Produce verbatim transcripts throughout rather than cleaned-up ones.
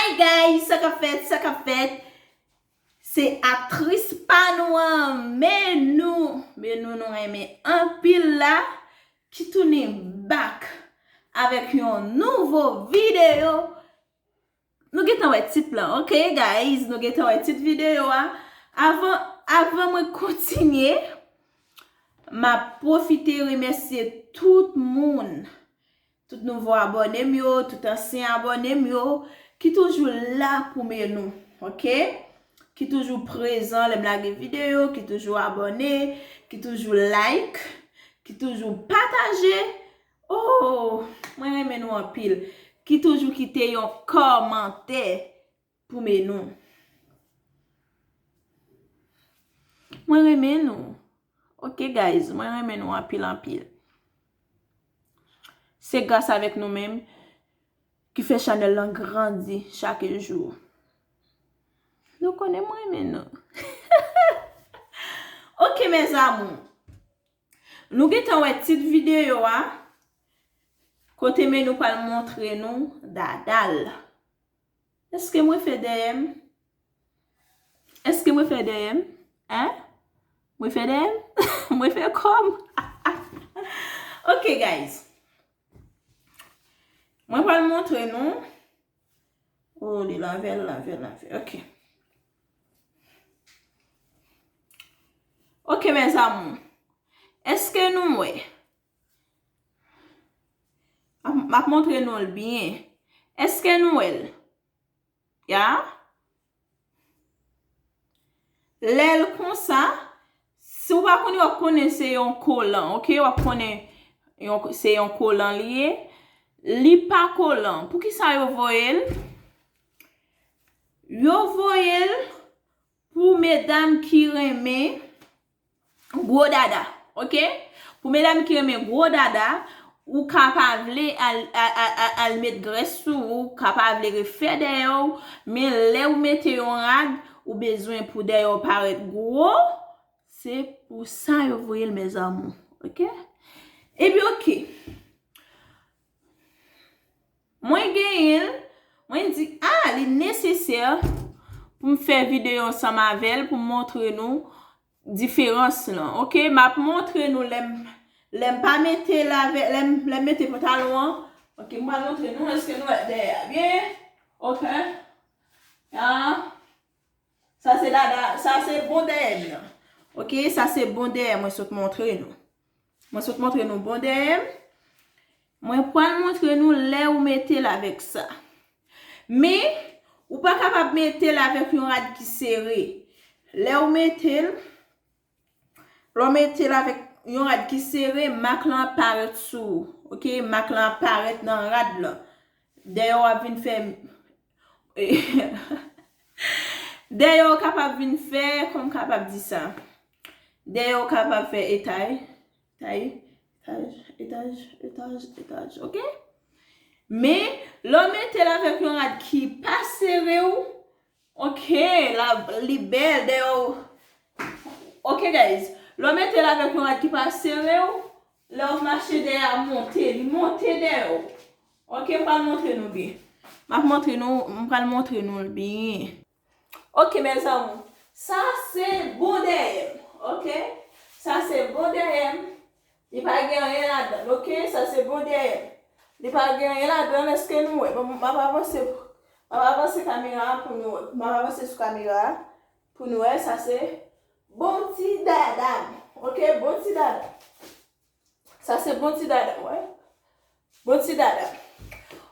Hi guys, sa k ap fèt, sa k ap fèt? Se aktris pa nou an, Menou, Menou nou renmen anpil la, ki tounen back avèk yon nouvo videyo. Nou gentan wè tit lan, ok guys? Nou gentan wè tit videyo a. Avan, avan mwen kontinye, m ap pwofite remèsye tout moun, tout nouvo abòne m yo, tout ansyen abòne m yo, ki toujou la pou Menou, ok? Ki toujou prezan lè m lage videyo, ki toujou abòne, ki toujou like, ki toujou pataje. Oh, mwen renmen nou anpil. Ki toujou kite yon kòmantè pou Menou. Mwen renmen nou. Ok guys, mwen renmen nou anpil anpil. Se gras avèk nou menm ki fè chanèl lan grandi chak jou. Nou konnen mwen renmen nou. Ok mes amours. Nou gentan wè tit videyo a. Kote Menou pral montre nou dada l. Èske mwen fè dèyè m? Èske mwen fè dèyè m? Hein? Mwen fè dèyè m? Mwen fè kò m? Ok guys. Mwen pral montre nou. Oh, li lanvè, lanvè, lanvè. Ok. Ok mes amours. Èske nou wè? M ap montre nou l byen. Èske nou wè l? Ya. Lè l konsa, si w pa konnen, w ap konnen se yon kolan, ok? W ap konnen yon, se yon kolan li ye. Li pa kolan. Poukisa yo voye l? Yo voye l pou medam ki renmen gwo dada, ok? Pou medam ki renmen gwo dada, ou ka pa vle al, al, al, al, al met grès sou ou, ou ka pa vle refè dèyè w, men lè ou mete yon rad, ou bezwen pou dèyè w parèt gwo, se pou sa yo voye l, mes amours, ok? Epi, ok. Mwen genyen l, mwen di, ah, li nesesè pou m fè videyo ansanm avè l pou m montre nou diferans lan, ok? M ap montre nou lè m, lè m pa mete l avè, lè m, lè m mete pantalon an. Ok, m pral montre nou, èske nou wè dèyè a byen? Ok. Ah. Sa se dada, sa se bon dèyè m nan. Ok, sa se bon dèyè mwen sot montre nou. Mwen sot montre nou bon dèyè m. Mwen pral montre nou lè ou mete l avèk sa. Men, ou pa kapab mete l avèk yon rad ki sere. Lè ou mete l, lè w mete l avèk yon rad ki sere, mak lan ap parèt sou ou. Ok, mak lan ap parèt nan rad lan. Dèyè w ap vin fè, dèyè w kapab vin fè, kòman m kapab di sa? Dèyè w kapab fè etay, etay, etaj, etaj, etaj, etaj, ok? Men, lè w mete l avèk yon rad ki pa sere w, ok, la, li bèl, dèyè w. Ok, guys. Lè w mete l avèk yon rad ki pa sere w, lè w ap mache dèyè a monte, li monte dèyè w. Ok, m pral montre nou byen. M ap montre nou, m pral montre nou l byen. Ok, mes amours. Sa se bon dèyè m. Ok? Sa se bon dèyè m. Li pa gen anyen ladan l, ok? Sa se bon dèyè m. Li pa gen anyen ladan l, èske nou wè? Bon, m ap avanse, m ap avanse kamera a pou nou wè. M ap avanse sou kamera a pou nou wè. Sa se bon ti dada m, ok? Bon ti dada. Sa se bon ti dada m, wè. Bon ti dada.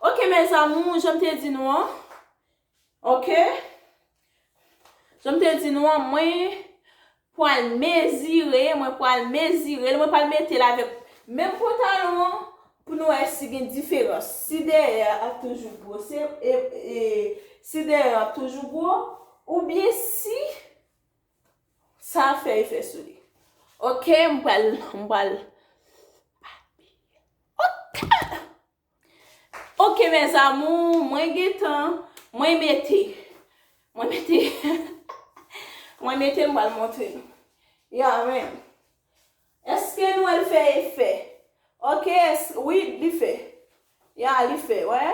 Ok, mes amours, jan m te di nou an. Ok? Jan m te di nou an, mwen pral mezire, mwen pral mezire l, mwen pral mete l avèk menm pantalon an pou nou wè si gen diferans. Si dèyè a ap toujou gwo, se, e, e, si dèyè a ap toujou gwo, oubyen si sa ap fè efè sou li. Ok, m pral, m pral. Ok! Ok, mes amours, mwen gentan, mwen mete. Mwen mete. Mwen mete, m pral montre nou. Ya, men. Èske nou wè l fè efè? Ok, wi, li fè. Ya, li fè, wè.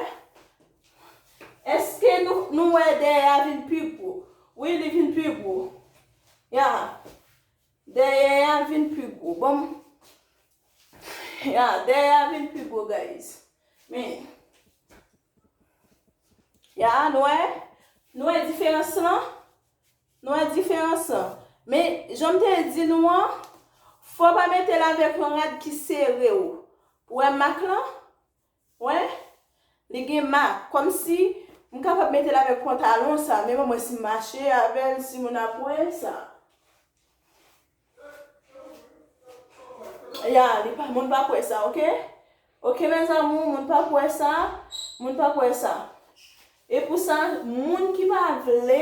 Èske nou, nou wè dèyè a vin pi gwo. Wi, li vin pi gwo. Ya. Dèyè a vin pi gwo. Bon. Ya, dèyè a vin pi gwo, guys. Men. Ya, nou wè? Nou wè diferans lan? Nou wè diferans lan? Men, jan m te di nou an, fò w pa mete l avèk yon rad ki sere w. Ou wè mak lan? Wè? Li gen mak. Kòmsi m kapab mete l avèk pantalon sa, men mwen si m mache avè l, si moun ap wè sa. Ya, li pa, moun pa kwè sa, oke? Oke, mes amours, moun pa kwè sa, moun pa kwè sa. E pou sa, moun ki pa vle,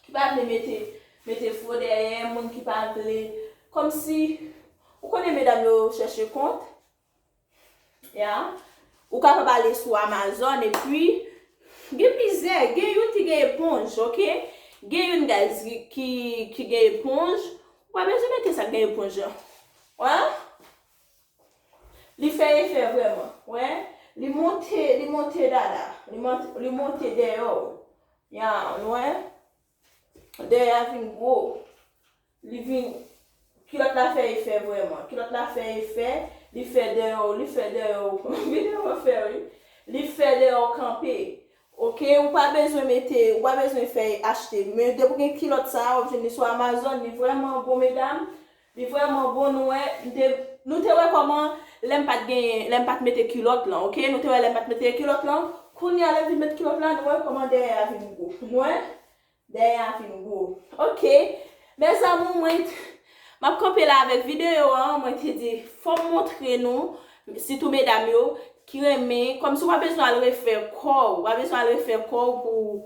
ki pa vle mete, mete fo dèyè, moun ki pa vle, kòmsi, ou konnen medam yo chèche kont, ya, ou kapab ale sou Amazon, epi, gen plizyè, gen youn ki gen eponj, oke? Gen youn, guys, ki, ki, ki gen eponj, ou pa bezwen mete sa k gen eponj an. Wè? Li fè efè vrèman, wè? Li monte, li monte dada, li monte, li monte dèyè w. Ya, nou wè? Dèyè a vin gwo. Li vin, kilòt la fè efè vrèman. Kilòt la fè efè, li fè dèyè w, li fè dèyè w. Videyo an fè, wi. Li fè dèyè w kanpe. Oke, ou pa bezwen mete, ou pa bezwen fè achte. Men depi w gen kilòt sa a, w ap jwenn li sou Amazon, li vrèman bon, medam. Li vrèman bon, nou wè, m te, nou te wè kòman lè m pa t genyen, lè m pa t mete kilòt lan, oke? Nou te wè lè m pa t mete kilòt lan. Kounye a, lè m vin met kilòt la, nou wè kòman dèyè a vin gwo. Nou wè? Dèyè a vin gwo. Oke. Mes amours, mwen, m ap kanpe la avèk videyo an. Mwen te di, fò m montre nou, sitou medam yo, ki renmen, kòmsi w pa bezwen al refè kò w, w pa bezwen al refè kò w pou,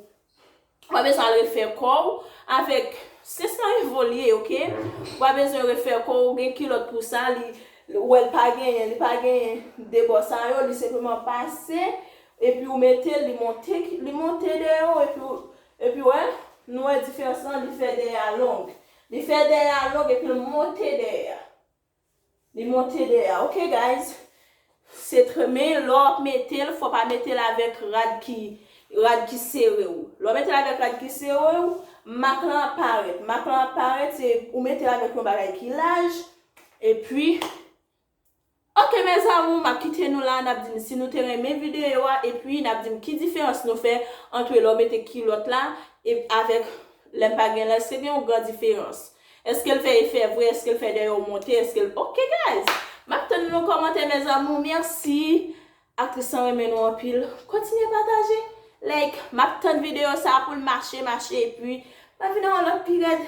w pa bezwen al refè kò w avèk, syans lan evolye, oke? W pa bezwen refè kò w, gen kilòt pou sa, li, ou wè l pa genyen, li pa genyen debò sa yo, li senpleman pase, epi ou mete l, li monte, li monte dèyè w, epi w, epi wè, nou wè diferans lan, li fè dèyè a long. Li fè dèyè a long, epi l monte dèyè a. Li monte dèyè a. Oke, guys? Se trè, men lè w ap mete l, fò pa mete l avèk rad ki, rad ki sere w. Lè w mete l avèk rad ki sere w, mak lan ap parèt. Mak lan ap parèt, se ou mete l avèk yon bagay ki laj, epi, oke, mes amours, m ap kite nou la, n ap di m si nou te renmen videyo a, epi n ap di m ki diferans nou fè ant lè w mete kilòt la e avèk lè m pa gen la, èske gen yon gran diferans? Èske l fè efè vre? Èske l fè dèyè w monte? Èske l, oke, guys? M ap tann nou nan kòmantè, mes amours, mèsi. Aktris lan renmen nou anpil. Kontinye pataje, like. M ap tann videyo sa a pou l mache, mache, epi m ap vin nan yon lòt pi rèd.